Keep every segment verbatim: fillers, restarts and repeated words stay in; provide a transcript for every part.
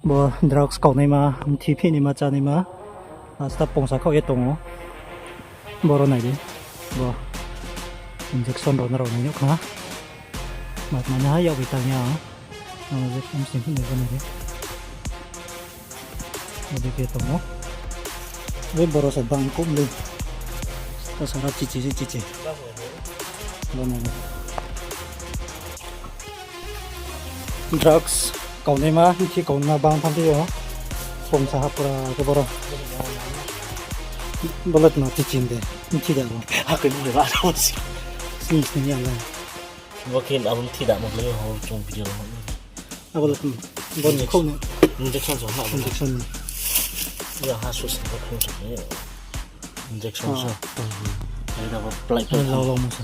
Bo drugs kaunaima, mthi phihnaima, chánaima. Asta pungsa khaoh ye tong ou. Boro nai di. Bo injection rao no rao nai nuh khna. Matma ni ha yak bai tang ya. Ang je khamsing phihnaima nai di. Bodei khe tong ou. Be boro se bang kum le. Ta sara chichi se chichi. Bo nai. Drugs kaunaima, mthi kaunaima bang thanng phi ou. Pungsa ha pura khe boro. Bo le tma chichi de, mthi de bo. Hakoi ni ba si. Sini sini ya le. Bo khe abo mthi da mo le ho chung video mo. Abo le tma. Bo ni khou ni. Injection so ha. Injection ni. Ya ha su se bo khou se. Injection so. Ai da bo plai plai. Lau lau mo se.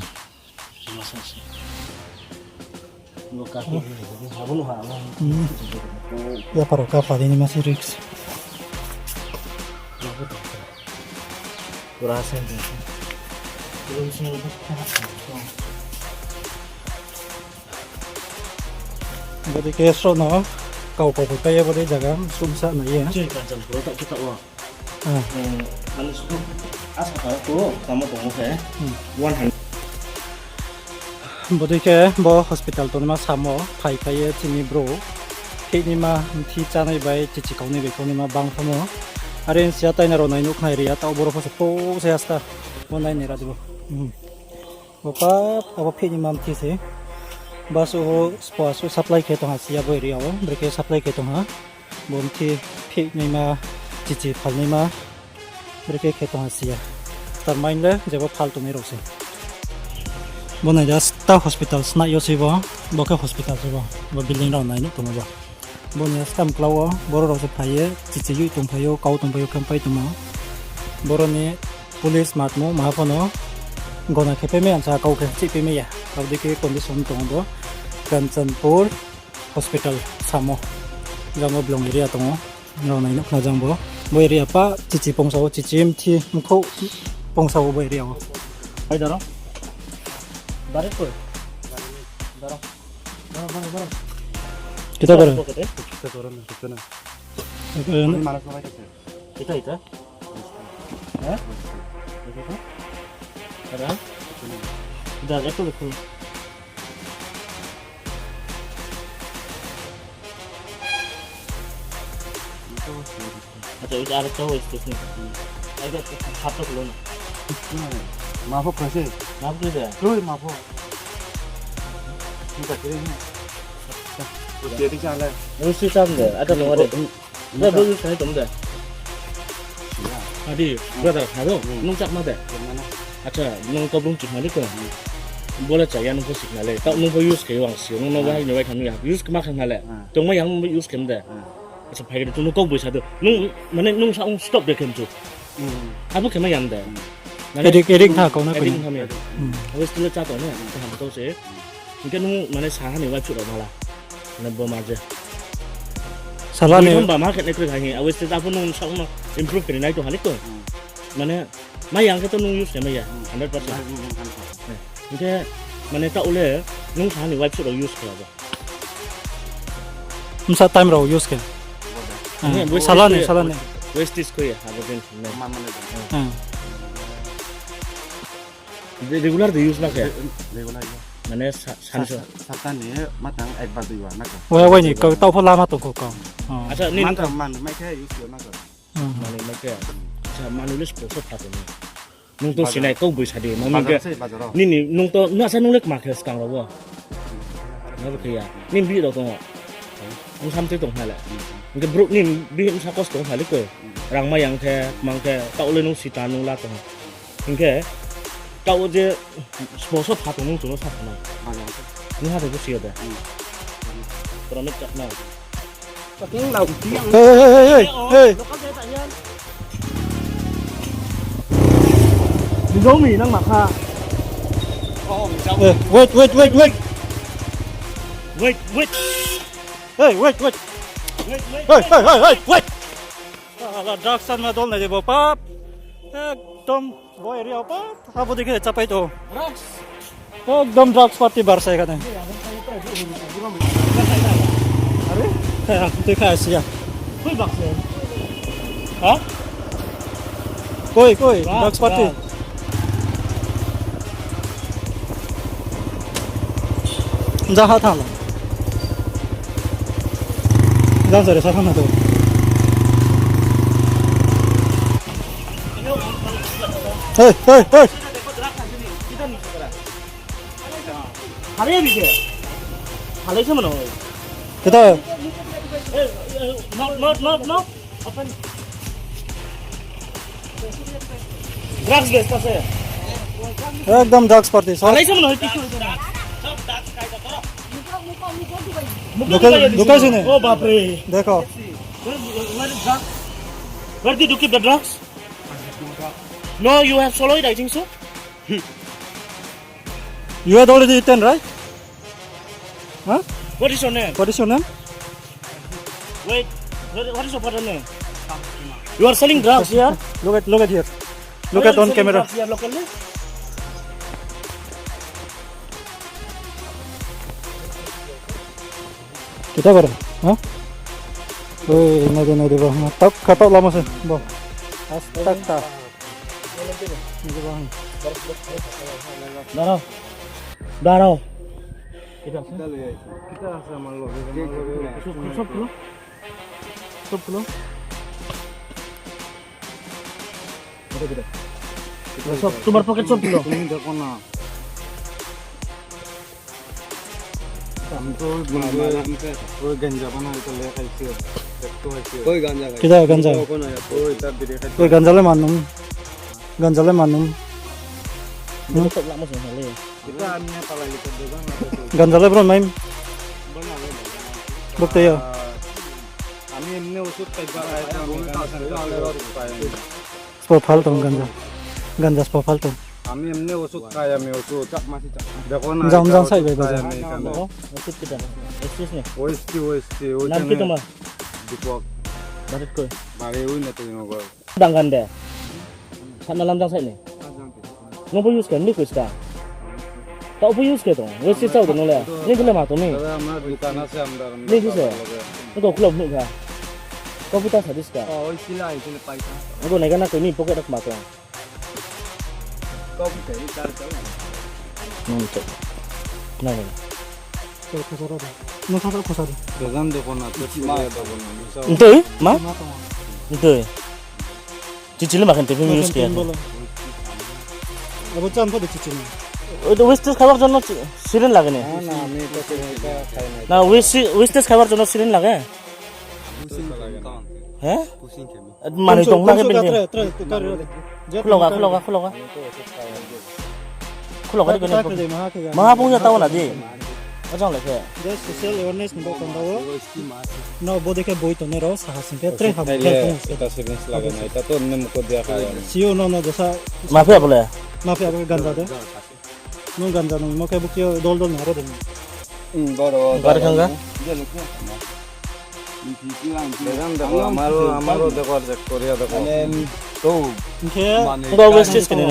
Ya paro ka pari ni ma se risk. Bodei khe sro no kau kau pai ye bodei zaga sumsa nai ye. Bodei khe bo hospital tongnaima samo phai phai ye chini brouh. Phihnaima, mthi chánai bai chichi kaunai bai kaunai ma bang thamo. Are siya taina rao nai nuh khnai ri ya, taoh boro pho se po se asta. Bo nai nai ra di bo. Bo pap, abo phihnaima mthi se. Basu ho spo asu supply khe tong ha siya bo area wo, brekhe supply khe tong ha. Bo mthi phihnaima, chichi phalnaima, brekhe khe tong ha siya. Tar main le jebo phal tongnai rao se. Bo nai da sta hospital snai yo se bo, bo khe hospital se bo, bo building rao nai nuh tongmo bo. Bo ni skam klau wo, boro rao se phai ye, chichi yoi tongphai ou, kau tongphai ou, khe pai tongmo. Boro ni police matmo, maha pho no, gona khe paimai ya, sa kau khe chih paimai ya. Abo dei khe condition tong bo, Kanchanpur hospital samo. Jang bo blong area tong ou, rao nai nuh khna jang bo. Bo area pa chichi pungsa wo, chichi mthi mkhouh pungsa wo bo area wo. Ai daro. Daro koi. Daro. Daro, daro, daro. Kita daro. Kita daro, kita na. Ini mana suara kita? Kita, kita. Hah? Ada? Dah, itu betul. Acha, itu ada tahu itu sini. Ada satu belum. Mapok kasih. Mapok tu dah. Lui mapok. Ini tak kira ini. Dia di sana. Ini sih sama deh. Ada belum ada. Dah belum sekali belum dah. Adi, brother, haro, nung chakma de? Acha, nung to bung chikna le ko. Bo le chaya nung pho sikna le. Taoh nung pho use khe wang si, nung no bahai ni bai khamya. Use kma khna le. Tongma yang nung use khem de. Acha, phai de nung kok boi sa de. Nung, mane nung sa ung stop de khem chu. Abo khe ma yang de. Mane edik, edik tha kau na kau. Edik tha me. Abo still cha tong ne, tha ham to se. Hingke nung mane saha ni waiphsuh rao mala. Mane bo ma je. Sala ni. Nung ba ma khe nai kroi hai hi, abo stage apho nung sa no improve khe nai tong ha le ko. Mane, ma yang khe to nung use khe mai ya, hundred percent. Hingke, mane taoh le, nung saha ni waiphsuh rao use khe abo. Msa time rao use khe. Sala ni, sala ni. Wastage kho ya, abo din. Regular de use na khe? Regular ya. Mane sa-, sansa. Sapta ni matang ekbar duibar na khe. Wai, wai ni kau, taoh pho lama tong kho kau. Acha, ni mantang man mai khe use yo na khe. Man mai khe. Acha, man le spo so pha tong. Nung to sinai kau boi sa di, mami khe. Nini, nung to, na sa nung le kma khe skang rao wo. Na bo khe ya. Ni bi rao tong. Nung sam te tong ha le. Nung khe brouh ni bi sa kos tong ha le ko. Rang ma yang khe, mang khe, taoh le nung sita nung la tong. Hingkhe, taoh je, spo so pha tong nung chung no sa tong nai. Nung ha tong si yo de. Promise chak nai. Hey, hey, hey, hey, hey. Rijau mi nang ma kha. Hey, wait, wait, wait, wait. Wait, wait. Hey, wait, wait. Wait, wait, hey, wait, hey, hey, hey, wait. Ala drugs san ma dol nai de bo pap. Ekdom. Bo area pa, abo dikhe chapai to. Ekdom drugs party bar sai kane. Are? He, ha, tui kha siya. Koi bakse. Ha? Koi, koi, drugs party. Jaha thang. Jang sare sa thang na to. Hey, hey, hey. Hari ni ke. Halai se mano. Kita. No, no, no, no. Open. Drugs bechta se. Ekdom drugs party. Sab halai se mano. Local, local sini. Oh, bapre. Dekho. Where, where is drugs? Where did you keep the drugs? No, you have swallowed, I think so. You had already eaten, right? Huh? What is your name? What is your name? Wait, what, what is your father name? You are selling drugs here? Look at, look at here. Look at on camera. Drugs here locally? Kita kor, ha? Oi, nai de, nai de, bo. Tak kata lama se, bo. As tak ta. Nai de, bo. Darao. Darao. Kita. Kita asa malu. Sob khulo. Sob khulo. Sob, tomar pocket sob khulo. Koi ganja le manum. Ganja le manum. Ganja le bro maim. Bokte ya. Spo phal tong ganja. Ganja spo phal tong. Jam, jam sai bai bazar. Excuse ni. Nam ki tongma? Dipak. Barit koi? Dang gan de. Sana lam jang sai ni. Nung bo use khe, ni koi ska. Tao bo use khe tong. Waste sao de nung le. Ni khe le ma tong ni. Ni khe se. Ni kau khulok nuh kha. Kau bo ta sa di ska. Nung bo nai gana koi ni pocket rok ma tong. Nung cek. Nai. Ntui, ma? Ntui. Chichi le ma khe tephi use khe. Abo chan pho de chichi ni. Oi to wastage খাবার জন্য syringe লাগে ni. Na, wastage খাবার জন্য syringe লাগে. He? Manoi tong na khe bini. Khuloga, khuloga, khuloga. Khuloga di bini. Maha bung ya tao na di. Ajang le khe. Social awareness ni bo tong da o. No, bo de khe boi tongnai rao saha sing khe tre ham khe tong. Eta syringe lage na, eta to ne muko dia kha. Sio no no jesa. Ma phe abo le? Ma phe abo ganja de. Nung ganja nung mo khe bukti dol dol ni aro de. Bar khangga. Amaro, amaro dekho, check koriya dekho. Hingkhe bo wastage khe ni.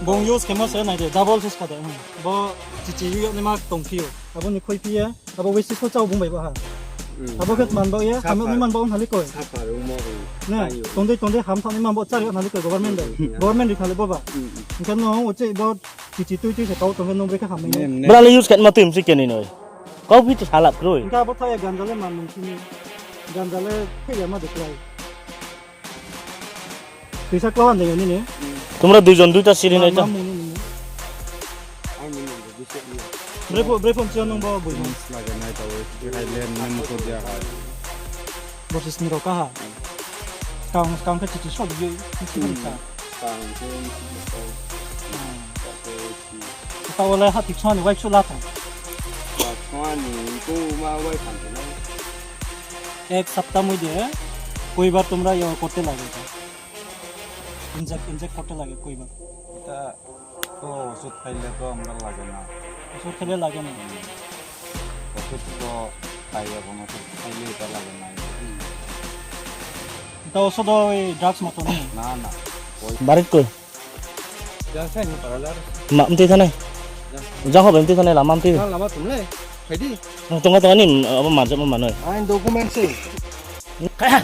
Bung use khemo se nai de, double use kha de. Bo chichi yo ni ma tongphi yo. Abo ni khuiphi ye. Abo wastage pho chao bung bai bo ha. Abo khe man bo ye, ham ni man bo ong hali koi. Ne, tongdei tongdei ham thang ni man bo chari hali koi government bai. Government ri khali bo ba. Hingkhe no uchih bo chichi tui tui se kau tong khe nung bre khe ham ni. Bra le use khe ma tui msi khe ni noi. Kau phi to salap kroi. Hingkhe abo thai ganja le man nung sini. Ganja le thai ya ma de klai. Tuisa kau han de nini. তোমরা দুইজন দুইটা syringe nai ta. Bre pho, bre pho chiya nung bo bui. Laga nai ta o, hai le nini muko dia hai. Bo se sini rao kaha. Skang, skang khe chichi sok di, chichi sa. Skang khe chichi sok. Tao le ha thik sani wai chu la tong. Sani ko ma wai tang na. এক সপ্তাহ মধ্যে কয়বার তোমরা ইয়ে করতে লাগে এটা? Inject, inject করতে লাগে কয়বার? এটা তো ওষুধ খাইলে তো আমরা লাগে না। ওষুধ খেলে লাগে না? ওষুধ তো খাই এখন, ওষুধ খাইলে এটা লাগে না। এটা ওষুধ ওই ড্রাগস মতো না? না, না। Barit koi? Ma mtui thanai. Jang hobe mtui thanai, lama mtui. Lama tum le. Tonga tonga ni, abo manjak ma manoi. Aini document se. Kaya.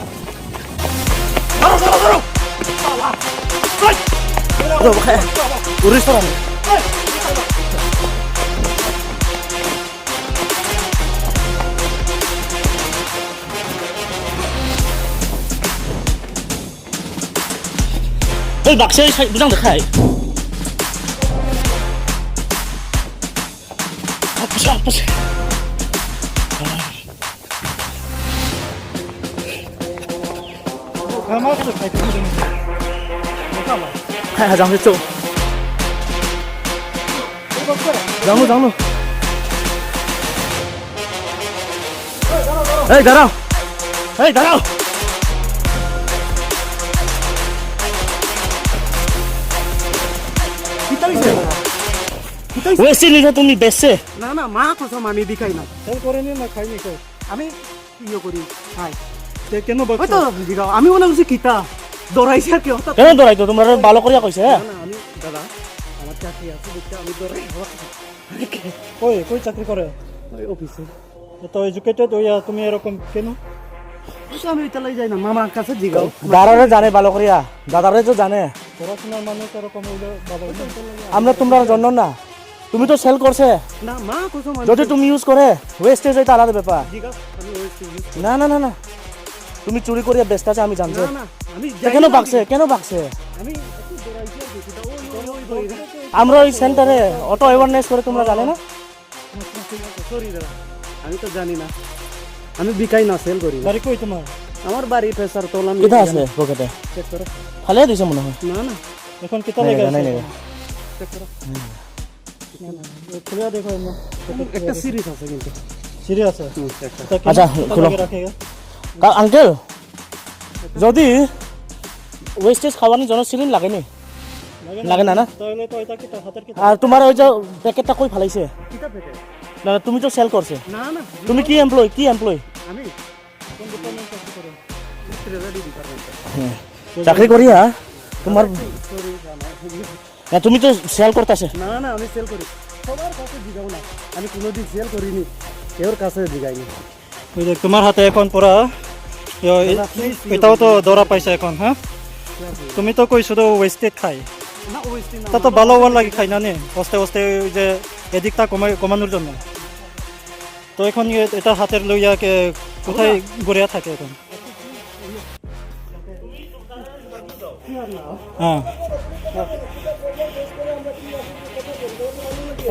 Daro, daro, daro. Uri sara. Oi, baksa, sai, bujang de khai. Apa sih, apa sih? Hai, hai, jang se chu. Jang lu, jang lu. Hei, darao. Hei, darao. Kita bisa. Kita bisa. Wesi ni tu mi bese. Na, na, ma kosong ami bikai na. Sel kore ni na khai ni koi. Ami ইয়ে করি, খাই। তে কেন বাক্স? ওই তো, জিগাও, আমি মনে করছি কিতা? ডরাইছি আর কি, হঠাৎ। কেন ডরাইতো? তোমরা ভালো করিয়া কইছে, হ্যাঁ? না, না, আমি, দাদা, আমার চাকরি আছে, দেখতে আমি ডরাই। কই, কই চাকরি করে? ওই অফিসে। এত এডুকেটেড হইয়া তুমি এরকম কেন? ওই তো আমি ওই তালাই যাই না, মামার কাছে জিগাও। দাদারে জানে ভালো করিয়া, দাদারে তো জানে। পড়াশোনার মানুষ এরকম হইলে ভালো হইতো। আমরা তোমরার জন্য না। তুমি তো সেল করছে। না, মা কসম আমি যদি তুমি ইউজ করে, ওয়েস্টেজ হইতে আলাদা ব্যাপার। জিগাও, আমি ওয়েস্ট ইউজ করি। না, না, না, না। তুমি চুরি করিয়া বেচতে আছে, আমি জানছি। না, না, আমি তো জানি কেন না ভাগছে? আমি। কেন ভাগছে? আমি একটু ডরাইছি আর কি, সেটা ওই, ওই, ওই, ওই। আমরা ওই সেন্টারে অটো অ্যাওয়ারনেস করে, তোমরা জানো না? সরি দাদা, আমি তো জানি না। আমি বিকাই না, সেল করি না। বাড়ি কই তোমার? আমার বাড়ি ফেসার তলা। কিতা আছে পকেটে? চেক করো। ফালিয়া দিছে মনে হয়। না, না। এখন কিতা লেগে আছে? চেক করো। খুলিয়া দেখো এমন। একটা সিরিজ আছে কিন্তু। সিরিজ আছে? হুম, একটা। আচ্ছা, খুলো। আঙ্কেল, যদি ওয়েস্টেজ খাওয়ানোর জন্য সিরিঞ্জ লাগে নি? লাগে না, না? তাহলে তো এটা কি তার হাতের কি? আর তোমার ওই যে প্যাকেটটা কই ফালাইছে? কিতা প্যাকেট? না, না, তুমি তো সেল করছে। না, না। তুমি কি এমপ্লয়? কি এমপ্লয়? আমি? কোন ডিপার্টমেন্ট চাকরি করেন? Treasury department. হ্যাঁ। চাকরি করিয়া তোমার সরি, জানা। না, তুমি তো সেল করতেছে। না, না, আমি সেল করি। সবার কাছে জিগাও না। আমি কোনোদিন সেল করিনি। কেউর কাছে জিগাইনি। ওই দেখ, তোমার হাতে এখন পুরা, ইয়ো, এ-, দাদা, প্লিজ, এটাও তো ধরা পাইছে এখন, হ্যাঁ? তুমি তো কইছো তো ওয়েস্টেজ খাই। না, ওয়েস্টেজ না, তা তো ভালো হওয়ার লাগি খাই না নে। আস্তে আস্তে ওই যে এদিকটা কমাই-, কমানোর জন্য। তো এখন ইয়ে, এটা হাতের লইয়া কে কোথায় ঘুরে থাকে এখন? হ্যাঁ।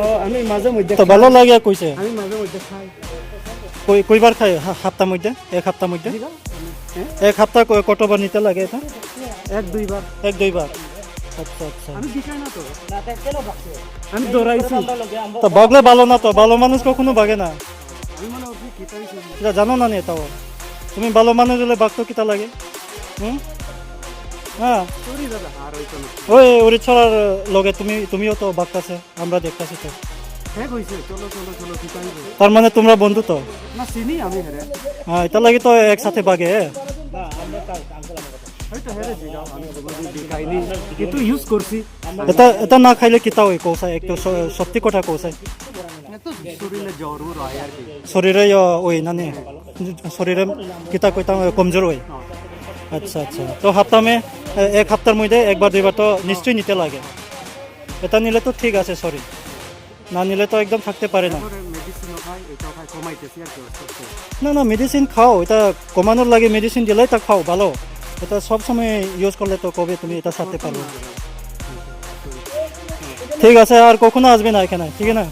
ও, আমি মাঝে মধ্যে তো খাই। ভালো লাগে কইছে। আমি মাঝে মধ্যে খাই। কই, কইবার খাই? হা-, হাপ্তার মধ্যে? এক হাপ্তার মধ্যে? জি, হ্যাঁ। এক হাপ্তা ক-, কতবার নিতে লাগে এটা? এক দুইবার। এক দুইবার। আচ্ছা, আচ্ছা। আমি বিকাই না তো। আমি ডরাইছি। তো ভাগলে ভালো না তো, ভালো মানুষ কখনো ভাগে না। আমি মনে হয় কি তাই শুনি। এটা জানো না নি এটাও? তুমি ভালো মানুষ হলে ভাগতো কিতা লাগে? হুম? হ্যাঁ। সরি দাদা, আর হইতো না। ওই উড়িষ্যার লগে তুমি, তুমিও তো ভাগতাছে, আমরা দেখতাছি তো। হ্যাঁ, কইছে, "চলো, চলো, চলো, কিতা হইব?" তার মানে তোমরা বন্ধু তো? না, চিনি আমি হেরে। হ্যাঁ, এটা লাগে তো একসাথে ভাগে। হয়তো হেরে জিগাও, আমি কোনোদিন বিকাইনি, কিন্তু ইউজ করছি। এটা, এটা না খাইলে কিতা হয়, কৌশাই? একটু স-, সত্যি কথা কৌশাই। এ তো শরীরে জ্বর উর হয় আর কি। শরীরে ইয়ে ওই না নি? শরীরে কিতা কইতাম, কমজোর ওই। আচ্ছা, আচ্ছা। তো হাপ্তা মে, এ, এক হাপ্তার মধ্যে একবার দুইবার তো নিশ্চয়ই নিতে লাগে। এটা নিলে তো ঠিক আছে, সরি। না নিলে তো একদম থাকতে পারে না। এরপরে মেডিসিনও খাই, এটাও খাই, কমাইতেছি আর কি আস্তে আস্তে। না, না, মেডিসিন খাও, এটা কমানোর লাগে মেডিসিন দিলে এটা খাও, ভালো। এটা সব সময় ইউজ করলে তো কবে তুমি এটা ছাড়তে পারবে? ঠিক আছে, আর কখনো আসবে না এখানে, ঠিক আছে না?